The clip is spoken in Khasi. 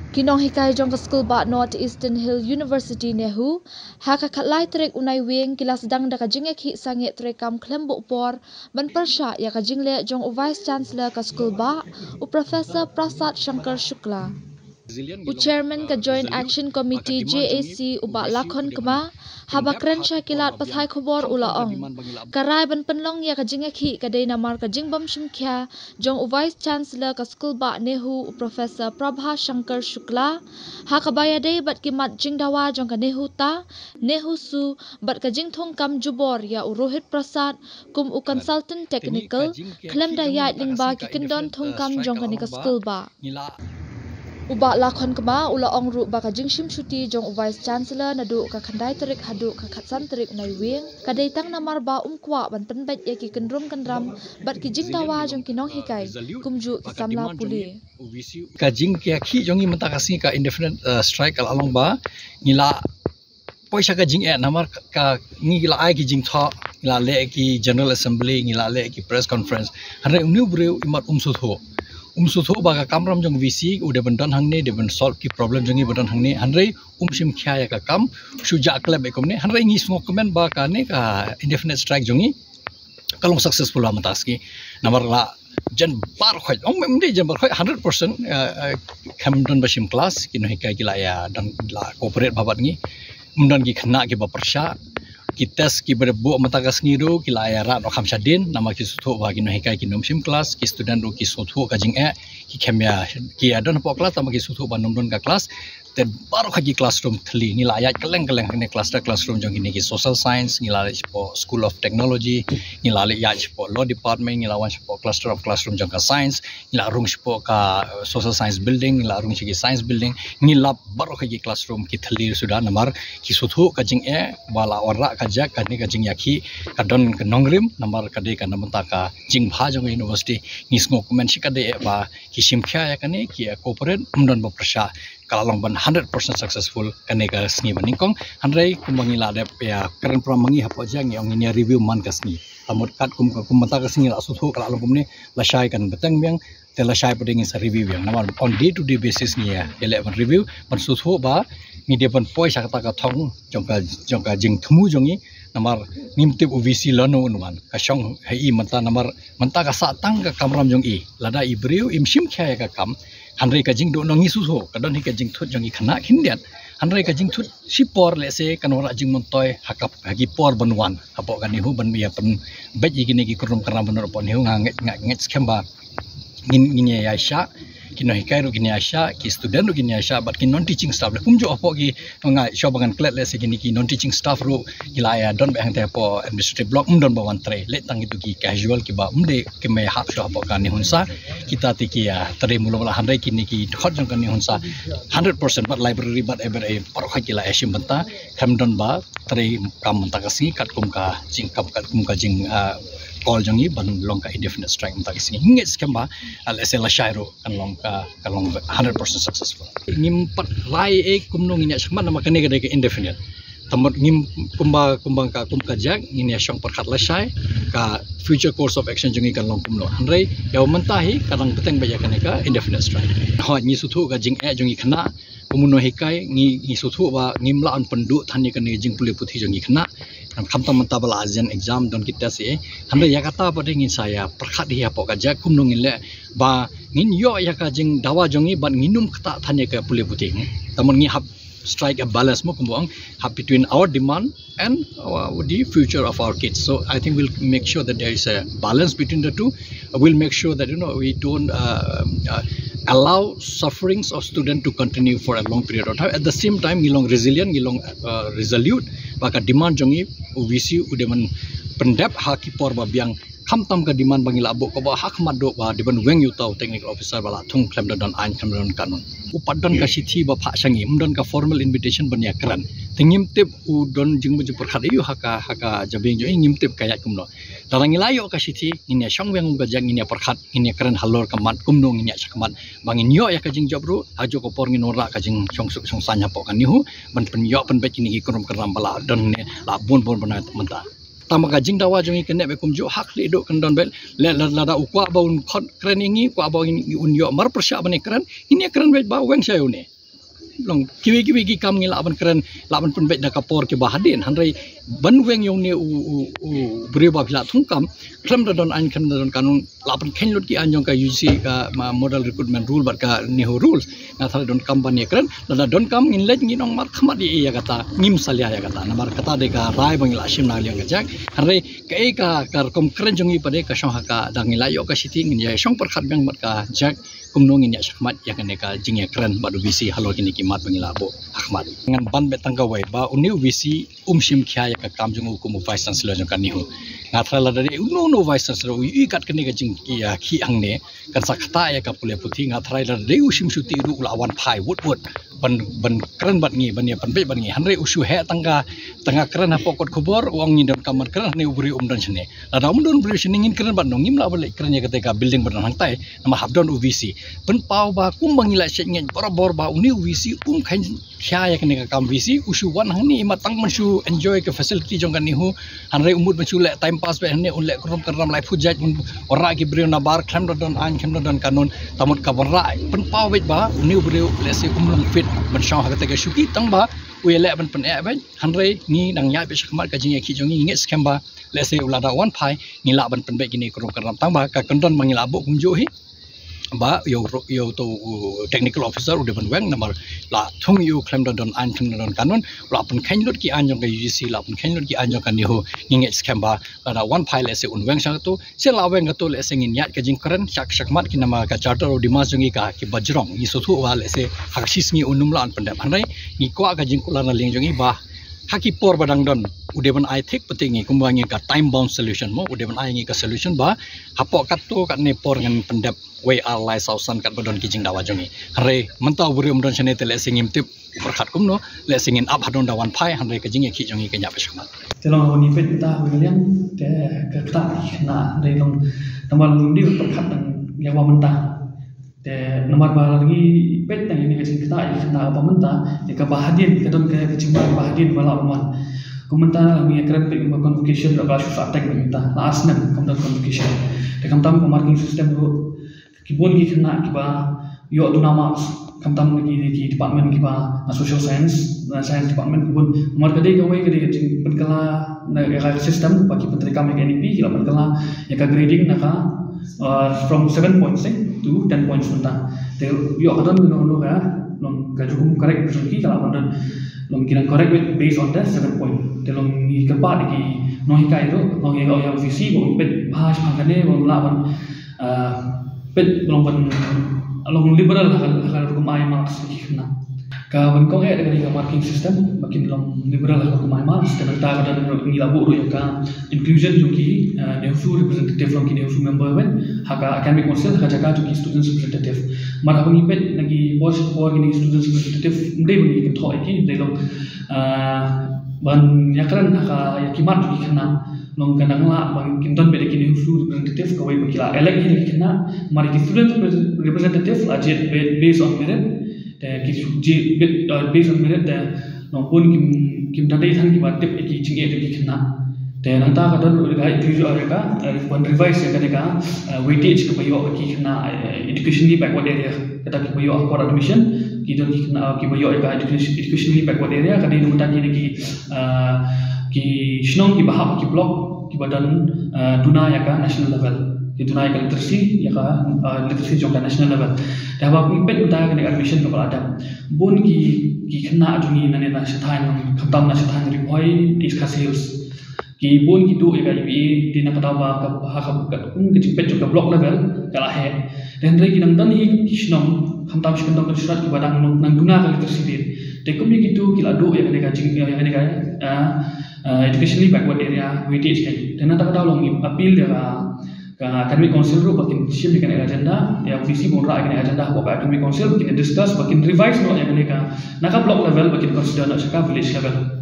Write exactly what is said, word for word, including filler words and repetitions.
Ki nonghikai jong ka skul bah North Eastern Hill University NEHU, ha ka khatlai tarik u Naiwieng ki la sdang da ka jingïakhih sangeh treikam khlem buh por ban pyrshah ïa ka jingleh jong u Vice Chancellor ka skul bah, u Professor Prasad Shankar Shukla. U Chairman ka Joint Action Committee JAC u bah Lakhon Kma, haba kren sha ki lad pathai khubor u la ong, ka rai ban pynlong ïa ka jingïakhih ka dei namar ka jingbym shim khia jong u Vice Chancellor ka skul bah NEHU u Professor Prabha Shankar Shukla, ha kaba ïadei bad ki mat jingdawa jong ka NEHUTA, NEHUSU, bad ka jingthungkam jubor ïa u Rohit Prasad kum u Consultant Technical khlem da ïaid lyngba ki kyndon thungkam jong kane ka skul bah. U bah Lakhon Kma u la ong ruh ba ka jingshim shuti jong u Vice Chancellor naduh ka khyndai tarik haduh ka khatsan tarik u Naiwieng ka dei tang namar ba um kwah ban pynbeit ïa ki kynrum kynram bad ki jingdawa jong ki nonghikai, kumjuh ki samla pule. Ka jingïakhih jong ngi mynta ka sngi ka indefinite, uh, strike ka la long ba ngi la poi sha ka jingeh namar ka, ka ngi la ai ki jingthoh, ngi la leh ki General Assembly, ngi la leh ki press conference. Hynrei une u briew imat um sngewthuh. Um sngewthuh ba ka kamram jong VC u dei ban don hangne, dei ban solve ki problem jong ngi ba don hangne. Hynrei um shim khia ïa ka kam, shu jah klep bad kumne. Hynrei ngi sngewkmen ba kane ka indefinite strike jong ngi ka long successful ha mynta ka sngi. Namar la jan baroh khoit, ong mem dei jan baroh khoit, hundred percent, eh, eh, khlem don ba shim klas, ki nonghikai ki la ïa don la cooperate bha bad ngi. Ym don ki khynnah kiba pyrshah. Ki test kiba dei buh mynta ka sngi ruh ki la ïa rah noh kham shadien, namar ki sngewthuh ba ki nonghikai kin ym shim klas, ki student ruh ki sngewthuh ka jingeh, ki khlem ïa, ki ïa don hapoh klas, tangba ki sngewthuh ba ym don ka klas. Te baroh kawei ki classroom thylli, ngi la ïaid kylleng kylleng, kine cluster classroom jong kine ki social science, ngi la leit shapoh School of Technology, ngi la leit ïaid shapoh Law Department, ngi la wan shapoh cluster of classroom jong ka science, ngi la rung shapoh ka, uh, social science building, ngi la rung sha ki science building, ngi lap baroh kawei ki classroom ki thylli suda namar ki sngewthuh ka jingeh ba la wanrah ka jaka kane ka jingïakhih ka don ka nongrim namar ka dei ka na bynta ka jingbha jong ka university. Ngi sngewkmen shikatdei ba ki shim khia ïa kane, ki cooperate, ym don ba pyrshah. Ka la long ban hundred percent successful kane ka sngi ba nyngkong. Hynrei kumba ngi la dep ïa kren para ma ngi hapoh jaka, ngi ong ngin ïa review man ka sngi. Tangba katkum ka, kum mynta ka sngi la sngewthuh ka la long kumne, lashai kan bteng biang, te lashai pat ngin sa review biang. Namar on day to day basis ngi ïa, ïa leh ban review, ban sngewthuh ba ngi dei ban poi sha kata ka thong jong ka, jong ka jingthmu jong ngi. Namar ngim tip u VC lano un wan. Ka shong ha i mynta namar mynta ka sah tang ka kamram jong i. Lada i briew im shim khia ïa ka kam, hynrei ka jingduh nong ngi sngewthuh, ka don hi ka jingthut jong i khynnah khyndiat. Hynrei ka jingthut shipor lehse kan wanrah jingmyntoi ha ka, ha ki por ban wan hapoh ka NEHU ban ïa pynbeit ïa kine ki kynrum kynram ban wan hapoh NEHU. Nga ngeit, nga ngeit skhem ba ngin, ngin ïa ïaishah, ki nonghikai ruh kin ïaishah, ki student ruh kin ïaishah, bad ki non teaching staff. Leh kumjuh hapoh ki, nga shu ba ngan klet lehse kine ki non teaching staff ruh ki la ïa don beit hangtei hapoh administrative block, ym don ba wan trei. Leh tang kito ki casual kiba ym dei ki mei hap shuh hapoh ka NEHUNSA. Kita te ki ïa trei muluk la, hynrei kine ki dkhot jong ka NEHUNSA hundred percent bad library bad every baroh kawei ki la ïa shim bynta. Khlem don ba trei kam mynta ka sngi katkum ka jingkam, katkum ka jing, ah, call jong ngi ban long ka indefinite strike mynta ka sngi. Ngi ngeit skhem ba, ah, lehse lashai ruh kan long ka, kan long hundred percent successful. Ngim pat rai ei kumno ngin ïa shakmat namar kane ka dei ka indefinite. Tangba ngim, kumba, kumba ka, kum ka jaka ngin ïa shong pyrkhat lashai ka future course of action jong ngi kan long kumno. Hynrei ïa mynta hi ka dang bteng beit ïa kane ka indefinite strike. Hooid ngi sngewthuh ka jingeh jong ngi khynnah, kum u nonghikai ngi, ngi sngewthuh ba ngim lah ban pynduh than ïa kane ka jingpule puthi jong ngi khynnah. Khamtam mynta ba la jan exam, don ki test ei. Hynrei ïa kata pat ngin sa ïa pyrkhat hi hapoh ka jaka kumno ngin leh ba ngin ïoh ïa ka jingdawa jong ngi bad ngin ym ktah than ïa ka pule puthi. Tangba ngi hap strike a balance mo kumba ong, hap between our demand and, uh, the future of our kids. So I think we'll make sure that there is a balance between the two. We'll make sure that, you know, we don't, uh, uh, allow sufferings of student to continue for a long period of time. At the same time, ngi long resilient, ngi long, uh, resolute ba ka demand jong ngi u VC u dei ban pyndep ha ki por ba biang. Khamtam ka demand ba ngi la buh kaba ha khmat duh ba dei ban weng ïa uta u technical officer ba la thung khlem da don aiñ, khlem da don kanun. U pat don ka shithi ba phah sha ngi, ym don ka formal invitation ban ïa kren. Te ngim tip u don jingmut jingpyrkhat aiu ha ka, ha ka jabieng jong i, ngim tip ka ïaid kumno. Lada ngi la ïoh ka shithi, ngin ïa shong weng kum ka jaka, ngin ïa pyrkhat, ngin ïa kren halor ka mat kumno ngin ïa shakmat. Ba ngin ïoh ïa ka jingjop ruh, ha kajuh ka por ngin wanrah ka jingshongsuk shongsaiñ hapoh ka NEHU ban pynïoh pynbeit kine ki kynrum kynram ba la don ne, la bun bun ban ïa mynta. Tangba ka jingdawa jong ngi kane beit kumjuh, ha khlieh duh kan don beit. Leh lada, lada u kwah ba un khot kren ïa ngi, kwah ba un ïoh mar pyrshah ban ïa kren, ngin ïa kren beit ba weng sha ïa une. Long kiwei kiwei ki kam ngi lah ban kren, lah ban pynbeit da ka por kiba hadien. Hynrei ban weng ïa une u, u, u briew ba phi la thung kam, khlem da don aiñ, khlem da don kanun, lah ban kheiñ lut ki aiñ jong ka U G C, ka ma-, Model Recruitment Rule bad ka NEHU Rules. Nga tharai donkam ban ïakren, lada donkam ngin leit ngin ong markhmat ïa, ïa kata, ngim salia ïa kata. Namar kata dei ka rai ba ngi la shim na liang ka JAC. Hynrei kaei ka, ka rukom kren jong ngi pat dei ka shong ha ka, da ngi la ïoh ka shithi ngin ïa shong pyrkhat biang bad ka JAC kumno ngin ïa shakmat ïa kane ka jingïakren bad u VC halor kine ki mat ba ngi la buh ha khmat. Ngan ban beit tang kawei ba une u VC um shim khia ïa ka kam jong u kum u Vice Chancellor jong ka NEHU. Nga tharai lada dei uno uno u Vice Chancellor u ïohi kat kane ka jingïakhih hangne, kan sa ktah ïa ka pule puthi. Nga tharai lada dei u shim shuti ruh u la wan phai wut wut ban, ban kren bad ngi, ban ïa pynbeit bad ngi. Hynrei u shu heh tang ka, tang ka kren hapoh kot khubor, u ong ngi donkam ban kren, hynrei u briew um don shane. Lada um don briew shane ngin kren bad no, ngim lah ban leit kren ïa kata ka building ba don hangtai, namar hap don u VC. Pynpaw ba kumba ngi la shait ngeit barabor ba une u VC um kheiñ khia ïa kane ka kam VC, u shu wan hangne ma tang ban shu enjoy ka facility jong ka NEHU. Hynrei u mut ban shu leh time pass beit hangne, un leh krum kram lai phut jait, un wanrah ki briew nabar khlem da don aiñ, khlem da don kanun. Te mut ka wanrah pynpaw beit ba une u briew lehse um long fit ban shong ha kata ka shuki, tang ba u ïaleh ban pyneh beit. Hynrei ngi dang ïaid beit shakhmat, ka jingïakhih jong ngi, ngi ngeit skhem ba lehse u lada wan phai ngi lah ban pynbeit kine krum kram, tang ba ka kyndon ba ngi la buh kumjuh hi ba ïa u, ïa uto u technical officer u dei ban weng, namar la thung ïa u khlem da don aiñ, khlem da don kanun. La pynkheiñ lut ki aiñ jong ka U G C, la pynkheiñ lut ki aiñ jong ka NEHU. Ngi ngeit skhem ba lada wan phai lehse un weng sha kato. Shen la weng kato lehse ngin ïaid ka jingkren shak shakmat ki, namar ka Charter of Demas jong ngi ka kiba jrong. Ngi sngewthuh ba lehse ha ka shi sngi un ym lah ban pyndep, hynrei ngi kwah ka jingkular na liang jong ngi ba ha ki por ba dang don u dei ban ai thik pat ïa ngi, kumba ngi ka time bound solution mo, u dei ban ai ngi ka solution ba hapoh katto katne por ngan pyndep wei ar lai saw san katba don ki jingdawa jong ngi. Hynrei mynta u briew um don shane te lehse ngim tip u pyrkhat kumno, lehse ngin ap hadien da wan phai, hynrei ka jingïakhih jong ngi kan ïa pyrshah. Te long ngi peit mynta ha ka liang te ka ktah ki khynnah, hynrei long namar long dei u pyrkhat dang ïa wa mynta. Te namar ba ngi peit na ïa ka jingktah ïa ki khynnah ba mynta, ïa kaba hadien ka don ka jingma ba hadien ba la wan. Kum mynta ngi kren peit ba convocation la ba shu sa tek mynta, la ar snem kam don convocation. Te khamtam ka marking system ruh, ki bun ki khynnah kiba ïoh duna marks, khamtam na ki, na ki department kiba na social science, na science department ki bun. Namar ka dei kawei ka dei ka jingpynkylla na ka system ba ki pyntreikam ïa ka N E P, ki la pynkylla ïa ka grading na ka, uh, from seven points, eh, to ten points mynta. Te ïoh ka don kano kano ka, long ka jingkhum correct jong ki ka la ban don, long ki dang correct with based on the seven point. Te long ngi kyrpad ïa ki nonghikai ruh, long ïa ka, ïa ka V C ba un peit bha shaphang kane, ba un lah ban, uh, peit, long ban, long liberal ha ka, ha ka rukom ai marks ki khynnah. Ka ban kong eh da ka dei ka marking system ba kin long liberal ha ka rukom ai marks. Te nangta ka don ruh ngi la buh ruh ïa ka inclusion jong ki, uh, NEHUSU representative, long ki NEHUSU member wen ha ka academic council ha ka jaka jong ki students representative. Mar haba ngi peit na ki por sha ki por kine ki students representative ym dei ba ngi kynthoh ïa ki, ym dei long, uh, ban ïakren ha ka ïa ki mat jong ki khynnah. Long ka dang lah ba kin don beit ki NEHUSU representative kawei ba ki la elect hi da ki khynnah. Mar ki student repre-, representative la jied beit based on merit. Te ki jied beit, uh, based on merit te long bun kim, kim da dei than kiba tip ïa ki jingeh jong ki khynnah. Te nangta ka don ruh ka inclusion ïa ka, uh, ban revise ïa ka, ïa ka, uh, weightage kaba ïoh ki khynnah, uh, educationally backward area. Kata kiba ïoh ha por admission, ki don ki khynnah kiba ïoh ïa ka education, educationally backward area, ka dei namar ta ki dei ki, ah, ki shnong kiba hap ki block kiba don, ah, duna ïa ka national level, ki duna ïa ka literacy, ïa ka, ah, literacy jong ka national level. Te haba ngi peit mynta kane ka admission kaba la dep, bun ki, ki khynnah jong ngi na ne na shathain, khamtam na shathain Ri Bhoi, East Khasi Hills. Ki bun ki duh ïa ka U B A, te na ka daw ba ka, ha ka, ka, kum ka jingpeit jong ka block level ka la heh. Te hynrei ki dang don hi ki shnong, khamtam shi kyndong kyndong shnong kiba dang nang duna ka literacy rate. Te kum ïa kito ki la duh ïa kane ka jing, ïa kane ka, ah, ah, educationally backward area weightage ka. Te na ka daw long ngi appeal ïa ka, ka academic council ruh ba kin shim ïa kane ka agenda, ïa V C ba un rah ïa kane ka agenda hapoh ka academic council, ba kin discuss, ba kin revise noh ïa kane ka, na ka block level, ba kin consider noh sha ka village level.